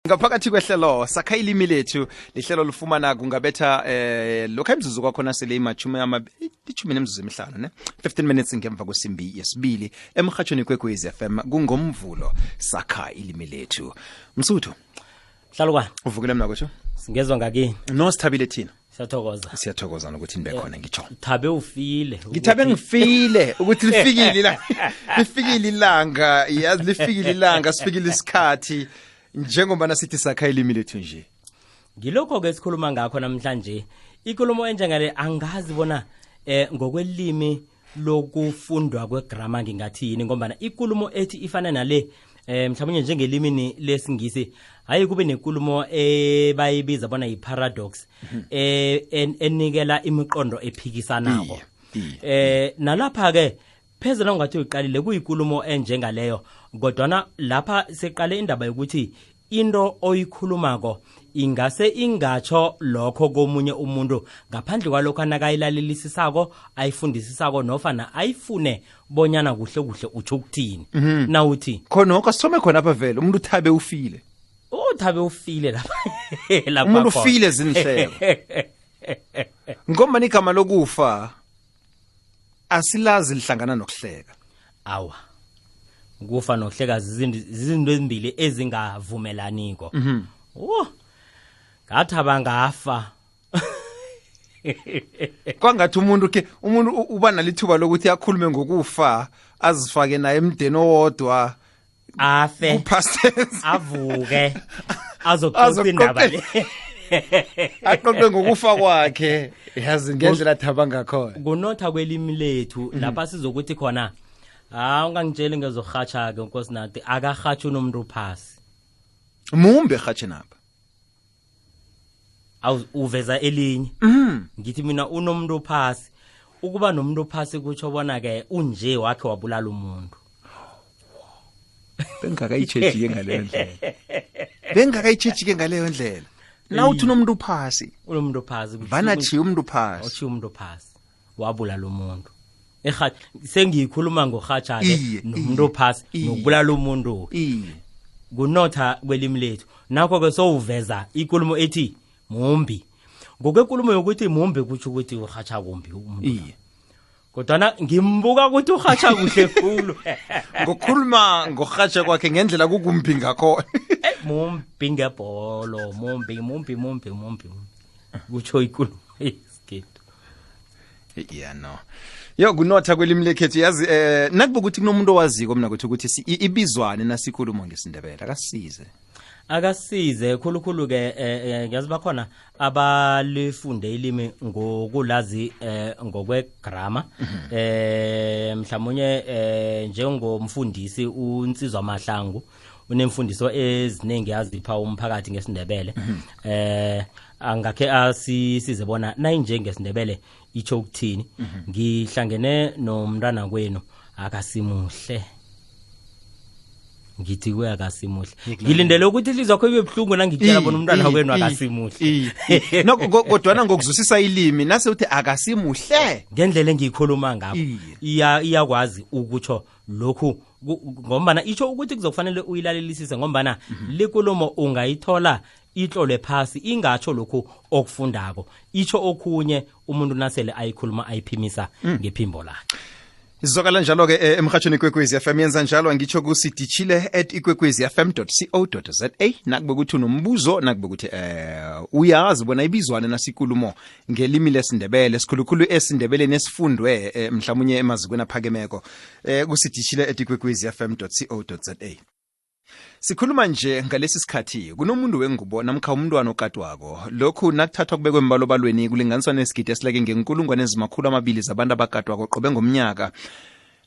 Ngaphakathi kwehlelo Sakha Ilimi Lethu, lihlelo lifumana kungabetha lokho imizuzu kwakhona sele imachumi ishumi nemizuzu emihlanu ne 15 minutes ngemva kwesimbi yesibili emhathweni Kwekwezi FM. Kungomvulo, Sakha Ilimi Lethu. Msuthu. Hlalukwana. Uvukile mna kutsho? Singezwa ngakini. No, sithabile thina. Siyathokoza. Siyathokoza nokuthi nibe khona ngitsho. Thabe ufile. Ngithabe ngifile ukuthi lifikile la, lifikile ilanga, yazi lifikile ilanga, sifikile isikhathi njengoba sithi Sakha Ilimi Lethu nje. Ngilokho ke sikhuluma ngakho namhlanje. Ikulumo enjengale angazi bona ngokwelimi lokufundwa kwegrammar ngingathi yini, ngombana ikulumo ethi ifana nale mhlawumnye njengelimini lesingisi hayi kube nenkulumo ebayibiza bona yi-paradox enikela imiqondo ephikisanako. Nalapha ke phezulu ungathi uyiqalile kuyikulumo enjengaleyo, kodwana lapha seqale indaba yokuthi into oyikhulumako ingase ingatsho lokho komunye umuntu ngaphandle kwalokho anakayilalelisisako, ayifundisisako nofana ayifune bonyana kuhle kuhle utsho ukuthini. Nawuthi Khonokho asithome khona apha vele, umuntu uthabe ufile. Uthabe ufile lapha lapha. Umuntu ufile zinhleko ngombana igama lokufa asilazi lihlangana nokuhleka. Awa, kufa nokuhleka zizinto ezimbili ezingavumelaniko. Oh, ngathaba ngafa. Kwangathi umuntu ke umuntu uba nalithuba lokuthi akhulume ngokufa, azifake naye emdeni owodwa. Afe. Ku-past tense. Avuke azokucoca indaba le. Aqoqe ngokufa kwakhe, yazi ngendlela athaba ngakhona. Kunotha kwelimi lethu lapha sizokuthi khona ha ungangitsheli ngezorhatsha-ke nkosinathi, akarhatshi unomuntu phasi. Mumbi erhatsheni apha. Uveza elinye. Ngithi mina unomuntu phasi, ukuba nomuntu phasi kutsho bona-ke unje wakhe wabulala umuntu. Bengingakayitshejike ngaleyo ndlela, bengingakayitshejike ngaleyo ndlela. Nawuthi unomuntu phasi, unomuntu phasi. Vana tshiya umuntu phasi. Utshiya umuntu phasi wabulala umuntu. Sengiyikhuluma ngorhatsha-ke nomuntu phasi nokubulala umuntu. Kunotha kwelimi lethu nakho-ke sowuveza ikulumo ethi mumbi, ngokwenkulumo yokuthi mumbi kutsho ukuthi urhatsha kumbi umuntu. Kodwana ngimbuka ukuthi urhatsha kuhle khulu. Ngokukhuluma ngorhatsha kwakhe ngendlela kukumbi ngakhona. Mumbi ngebholo, mumbi mumbi mumbi mumbi, kutsho ikulumo yesikhethu. Yeah, no, yo kunotha kwelimi lekhethu yazi. Nakuba ukuthi kunomuntu owaziko mina ukuthi ibizwane nasikhulumo ngesiNdebele, akasize. Akasize khulukhulu ke. Ngiyazi bakhona abalifunde ilimi ngokulazi ngokwegrammar, mhlawumnye njengomfundisi uNsizwa Mahlangu, unemfundiso eziningi azipha umphakathi ngesiNdebele. Angakhe asisize bona nayinjengesindebele itsho ukuthini. Ngihlangene nomntwana kwenu akasimuhle, ngithi kuye akasimuhle, ngilindele ukuthi ihliziyo yakho ibe buhlungu nangitshela bona umntwana kwenu akasimuhle. No, kodwana ngokuzwisisa ilimi nase uthi akasimuhle ngendlela engiyikhuluma ngakho, iyakwazi ukutsho lokhu ngombana itsho ukuthi kuzokufanele uyilalelisise, ngombana likulumo ungayithola itlolwe phasi ingatsho lokhu okufundako, itsho okhunye umuntu nasele ayikhuluma ayiphimisa ngephimbo lakhe. Izwakala njalo-ke emhatshweni Kwekwezi FM. Yenza njalo angitsho kusidishile@ikwekwezifm.co.za nakube ukuthi unombuzo, nakube ukuthi uyazi bona ibizwane nasikulumo ngelimi lesiNdebele, sikhulukhulu esiNdebeleni esifundwe mhlawumunye emazikweni aphakemeko, kusidishile@ikwekwezifm.co.za. Sikhuluma nje ngalesi sikhathi kunomuntu wengubo namkha umntwana okatwako. Lokhu nakuthathwa kubekwe embalobalweni kulinganiswa nesigidi esileke ngenkulungwane ezimakhulu amabili zabantu abakatwako qobe ngomnyaka.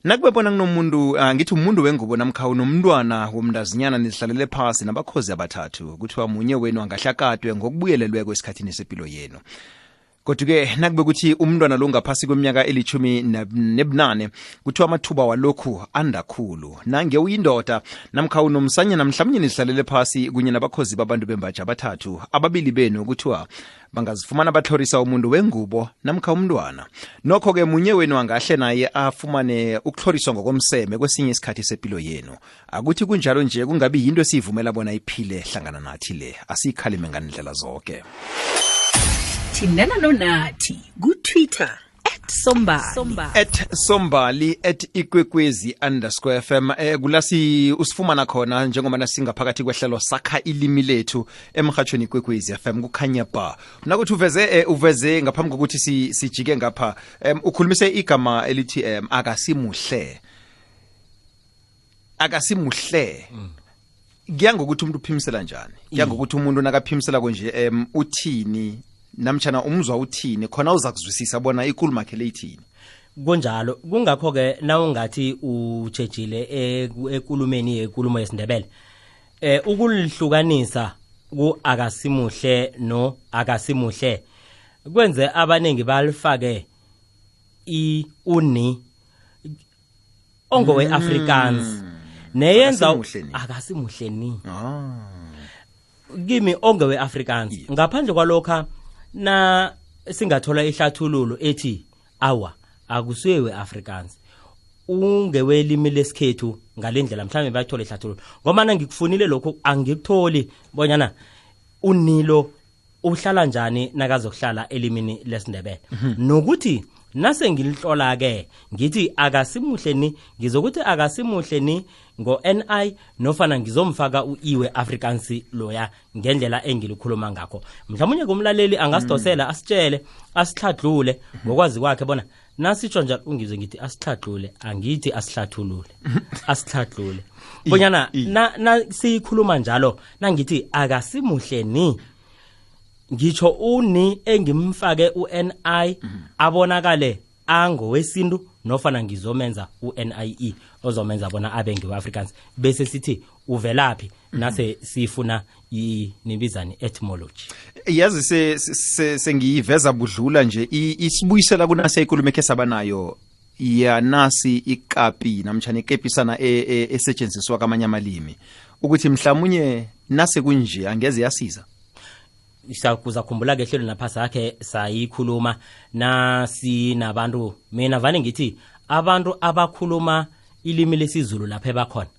Nakube bona kunomuntu, ngithi umuntu wengubo namkha unomntwana womntazinyana, nizihlalele phasi nabakhozi abathathu, kuthiwa munye wenu angahlakatwe ngokubuyelelweko esikhathini sepilo yenu. Kodwa-ke nakube kuthi umntwana lo ngaphasi kweminyaka elithumi nebunane, kuthiwa amathuba walokhu andakhulu. Nange uyindoda namkha unomsanyana, mhlawumnye nizihlalele phasi kunye nabakhozi babantu bembaji abathathu, ababili benu kuthiwa bangazifumana batlhorisa umuntu wengubo namkha umntwana. Nokho-ke munye wenu angahle naye afumane ukutlhoriswa ngokomseme kwesinye isikhathi sepilo yenu. Akuthi kunjalo nje kungabi yinto esiyivumela bona iphile hlangana nathi le. Asiyikhalime ngandlela zonke. Thindana noNathi ku-Twitter @sombali, @sombali, @ikwekwezi_fm. Kulasi usifumana khona njengoba singaphakathi kwehlelo Sakha Ilimi Lethu emhathweni Ikwekwezi FM, kukhanya ba. Nakuthi uveze uveze ngaphambi kokuthi sijike ngapha, ukhulumise igama elithi akasimuhle. Akasimuhle. Kuya ngokuthi umuntu uphimisela njani, kuya ngokuthi umuntu nakaphimisela konje uthini, namtshana umzwa uthini, khona uza kuzwisisa bona ikulumo yakhe leyithini. Kunjalo, kungakho-ke nawungathi utshejile ekulumeni yekulumo yesiNdebele, ukulihlukanisa ku akasimuhle no akasimuhle kwenze abaningi balifake i uni ongowe-Afrikaans neyenza Akasimuhle ni. Akasimuhle ni. Kimi ongowe-Afrikaans. Ngaphandle kwalokha na singathola ihlathululo ethi awa, akusuye we-Afrikaans, ungewelimi lesikhethu ngalendlela, mhlawumbe bayithola ihlathululo, ngoba ngikufunile lokhu angikutholi bonyana unilo uhlala njani nakazokuhlala elimini lesiNdebele, nokuthi nase ngilihlola ke ngithi akasimuhle ni, ngizokuthi akasimuhle ni ngo-ni nofana ngizomfaka u-e we-Afrikaans loya ngendlela engilikhuluma ngakho. Mhlawumbe kumlaleli angasidosela, asitshele, asihladlule ngokwazi kwakhe bona nasitsho njalo. Ungizwe ngithi asihladlule, angithi asihlathulule, asihladlule bonyana na siyikhuluma njalo, nangithi akasimuhle ni, ngitsho uni engimfake u-ni abonakale angowesintu, nofana ngizomenza u-nie ozomenza bona abe ngewe-Afrikaans, bese sithi uvelaphi nase sifuna nibizani, etymology. Yazi, sengiyiveza budlula nje, isibuyisela kunasi ikulumo ekhe saba nayo yanasi ikapi namtshana ikepisana esetshenziswa kamanye amalimi, ukuthi mhlawumunye nase kunje angeze yasiza. Uzakhumbula-ke ehlelo napha sakhe sayikhuluma nasinabantu. Mina vane ngithi abantu abakhuluma ilimi lesiZulu lapha ebakhona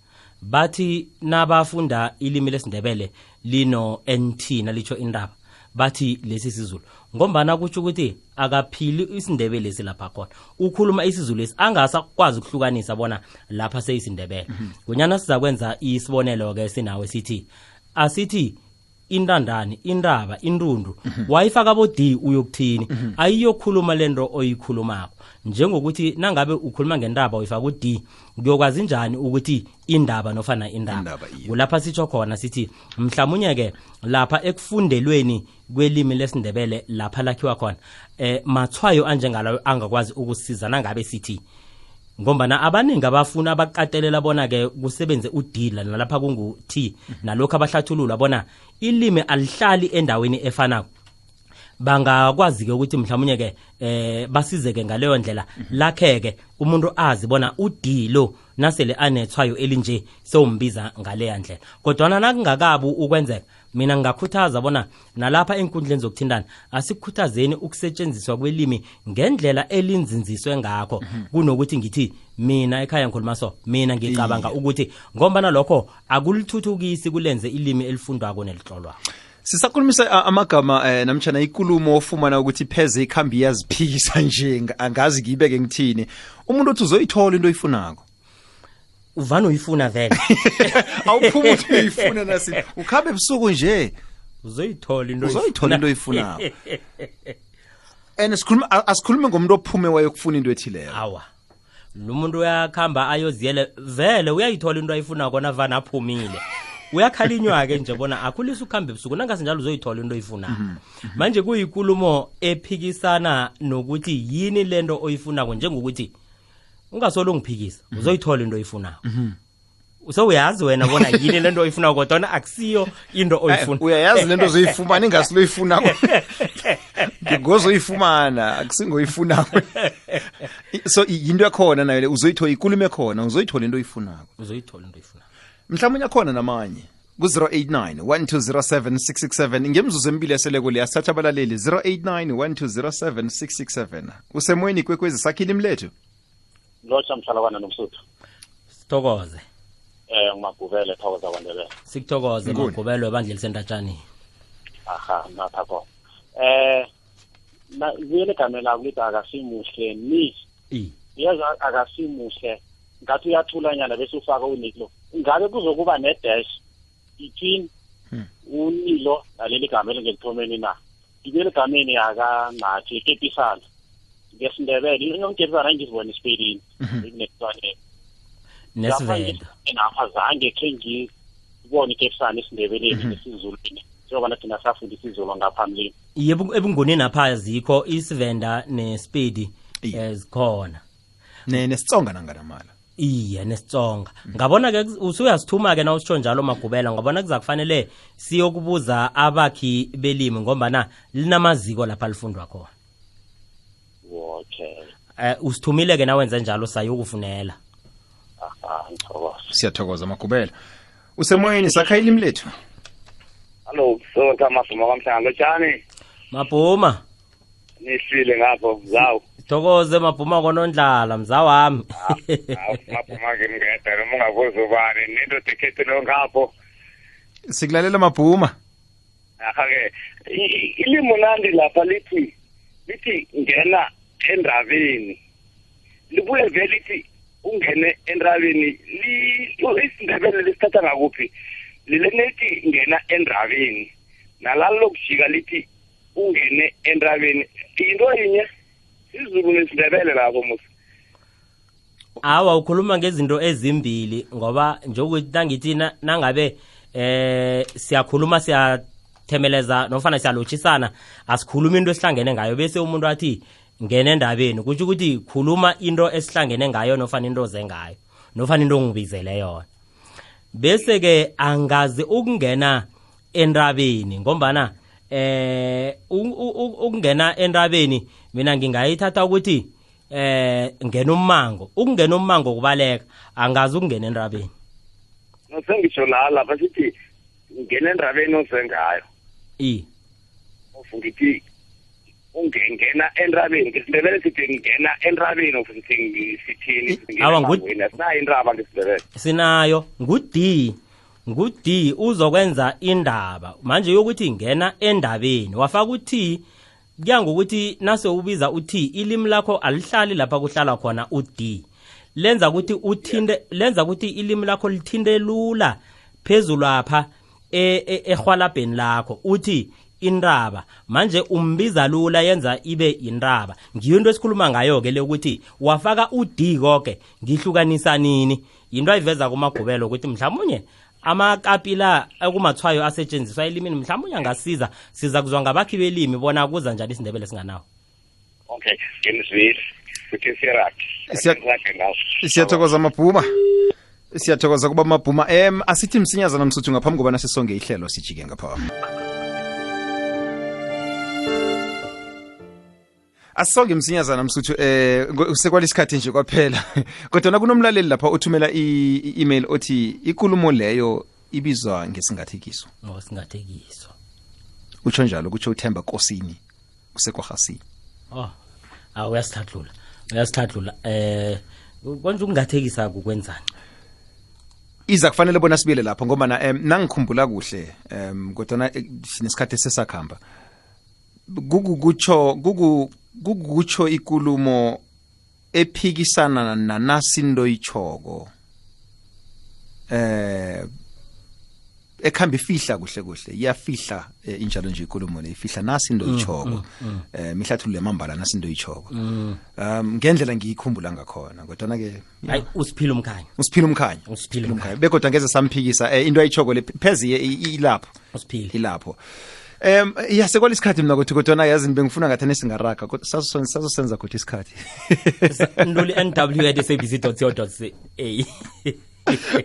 bathi nabafunda ilimi lesiNdebele lino nt nalitsho indaba, bathi lesi siZulu, ngombana kutsho ukuthi akaphili isiNdebele silapha khona, ukhuluma isiZulu esi angasakwazi ukuhlukanisa bona lapha seyisiNdebele. Kunyana sizakwenza isibonelo-ke sinawe, sithi asithi intandani, intaba, intundu, wayifaka bo-d, uyokuthini? Ayiyokhuluma lento oyikhulumako, njengokuthi nangabe ukhuluma ngentaba uyifaka u-d, kuyokwazi njani ukuthi indaba nofana indaba? Indaba, iye. Kulapha sitsho khona sithi mhlawumunye-ke lapha ekufundelweni kwelimi lesiNdebele lapha lakhiwa khona mathwayo anjengalayo angakwazi ukusiza nangabe sithi, ngombana abaningi abafuna abakatelela bona-ke kusebenze u-d nalapha kungu-t, nalokhu abahlathulula bona ilimi alihlali endaweni efanako, bangakwazi-ke ukuthi mhlawumunye-ke basizeke ngaleyo ndlela lakheke, umuntu azi bona u-d lo nasele anethwayo elinje sewumbiza ngaleya ndlela. Kodwana nakungakabi ukwenzeka, mina ngingakhuthaza bona nalapha enkundleni zokuthintana asikhuthazeni ukusetshenziswa kwelimi ngendlela elinzinziswe ngakho, kunokuthi ngithi mina ekhaya ngikhuluma so, mina ngicabanga ukuthi, ngombana lokho akulithuthukisi kulenze ilimi elifundwako nelihlolwako. Sisakhulumisa amagama namtshana ikulumo ofumana ukuthi pheze ikhambi iyaziphikisa nje, angazi ngiyibeke ngithini, umuntu othi uzoyithola into oyifunako. Uvane uyifuna vele. Awuphuma uthi uyifuna, nasi ukhambe ebusuku nje. Uzoyithola into. Uzoyithola into oyifunako. And sikhuluma, asikhulume ngomuntu ophume wayokufuna into ethileyo. Awa, lo muntu uyakhamba ayoziyele vele, uyayithola into ayifunako navane aphumile. Uyakhalinywa-ke nje bona akhulise ukuhamba ebusuku, nangasinjalo uzoyithola into oyifunako. Manje kuyikulumo ephikisana nokuthi yini lento oyifunako, njengokuthi ungasolo ungiphikisa, uzoyithola into oyifunako. Sewuyazi wena bona yini lento oyifunako, kodwana akusiyo into oyifuna. Uyayazi lento ozoyifumana, ingasi loyifunako. Ngozoyifumana, akusingoyifunako. So yinto yakhona nayo le, uzoyithola ikulumo ekhona, uzoyithola into oyifunako. Uzoyithola into oyifunako. Mhlawumbe akhona namanye ku-089 1207 667. Ngemzuzu emibili eseleko le, asithatha abalaleli. 089 1207 667. Usemoyeni, Kwekwezi, sakhile imlethu. Lotsha, mhlalakwana nomsuthu. Sithokoze. Ngumagubele, Thokoza kwaNdebele. Sikuthokoze. Nguni. Magubelo, ebandla elisentatshani. Aha, naphako. Na buyele egameni lakho, lithi akasimuhle ni. Yazi akasimuhle. Ngathi uyathulanyana bese ufaka unilo. Ngabe kuzokuba ne-dash between unilo naleli gama elingelithomeni na? Ngibuyele egameni yakanathi ikepisana. NgesiNdebele, inonkepisana engizibona isipelini. Ikunetwaneni. Nesivenda. Napha zange khe ngibone ikepsana esiNdebeleni nesiZulwini, njengoba thina safunda isiZulu ngaphambilini. Iye, ebungoneni apha zikho isivenda nesipedi. Zikhona. Nesitsonga nanganamala. Iye, nesitsonga. Ngabona-ke usuyasithuma-ke na usitsho njalo, Magubela. Ngabona kuza kufanele siyokubuza abakhi belimi, ngombana linamaziko lapha lifundwa khona. Okay. Usithumile-ke nawenze njalo, sayokufunela. Aha, ngithokoza. Siyathokoza, Magubela. Usemoyeni, sakha ilimi lethu. Hallo, sotha Mabhuma kwamhlanga, lotshani. Mabhuma. Nihlile ngapho, zawu. Thokoze, Mabhuma konondlala, mzawami. Hawu, Mabhuma, ngimngedwa noma ungabuza ubani, nendoda ekhethelo ngapho. Sikulalela, Mabhuma. Aha-ke, ilimi nandi lapha lithi ngena endabeni. Libuye vele lithi ungene entabeni. IsiNdebele lisithatha ngakuphi? Lilenithi ngena entabeni. Nalalo lokujika lithi ungene entabeni. Into yinye, isiZulu nesiNdebele lapho musa. Awa, ukhuluma ngezinto ezimbili, ngoba njengokuthi nangithi nangabe siyakhuluma, siyathemeleza nofana siyalotshisana, asikhuluma into esihlangene ngayo, bese umuntu athi ngena endabeni, kutsho ukuthi khuluma into esihlangene ngayo nofana into oze ngayo nofana into ongibizele yona. Bese ke angazi ukungena entabeni, ngombana ukungena entabeni mina ngingayithatha ukuthi ngena ummango. Ukungena ummango kubaleka, angazi ukungena entabeni. Sengisho la lapha sithi ngena entabeni oze ngayo. Ngithi ungena entabeni, ngesiNdebele sithi ngena entabeni, ufuthi sithini? Awa, Sinayo intaba ngesiNdebele. Sinayo, ngu-D, ngu-D uzokwenza indaba. Manje yokuthi ngena endabeni wafaka u-T, kuya ngokuthi nase ubiza u-T, ilimi lakho alihlali lapha kuhlala khona u-D. Lenza ukuthi uthinte, lenza ukuthi ilimi lakho lithinte lula phezulu apha ehwalabheni lakho, uthi intaba. Manje umbiza lula, yenza ibe intaba. Ngiyo into esikhuluma ngayo-ke le, ukuthi wafaka u-D konke, ngihlukanisa nini? Yinto ayiveza kuMagubelo ukuthi mhlawumunye amakapila ekumathwayo asetshenziswa elimini mhlawumunye angasiza. Siza kuzwa ngabakhi belimi bona kuza njani isiNdebele singanawo. Okay, ngimzwile futhi siyarage. Siyarage ngawo. Siyathokoza, Mabhuma, siyathokoza kuba Mabhuma. Asithi msinyazana, Msuthu, ngaphambi kobana sisonge ihlelo, sijike ngapha. Asisonge msinyazana, Msuthu, sekwalisikhathi nje kwaphela, kodwa kunomlaleli lapha othumela i-email othi ikulumo leyo ibizwa ngesingathekiso. Oh, singathekiso. Utsho njalo, kutsho uThemba Kosini, usekwahasini. Oh, awu, uyasithathula, uyasithathula. Konje ukungathekisa kukwenzani? Iza kufanele bona sibile lapho, ngoba nangikhumbula kuhle, kodwa sinesikhathi sesakhamba, kukukutsho ikulumo ephikisana nanasinto ichoko, ekhamba ifihla kuhle kuhle, iyafihla, injalo nje ikulumo le ifihla nasi into ichoko, mihlathululo yamambala nasi into ichoko, ngendlela ngiyikhumbula ngakhona, kodwa ke Hayi, usiphile umkhanyo. Usiphile umkhanyo. Usiphile umkhanyo. Begodwa ngeze samphikisa, into ayichoko le pheze ilapho. Usiphile. Ilapho. Ya, sekwalisikhathi mina kuthi, kodwa yazi bengifuna ngathane singaraga, kodwa sazosenza kuthi isikhathi. Nduli nw@sabc co za.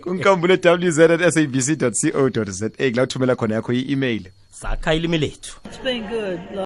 Kunkambule wz@sabc co za, kula uthumela khona yakho i-email. Sakha ilimi lethu. It's been good.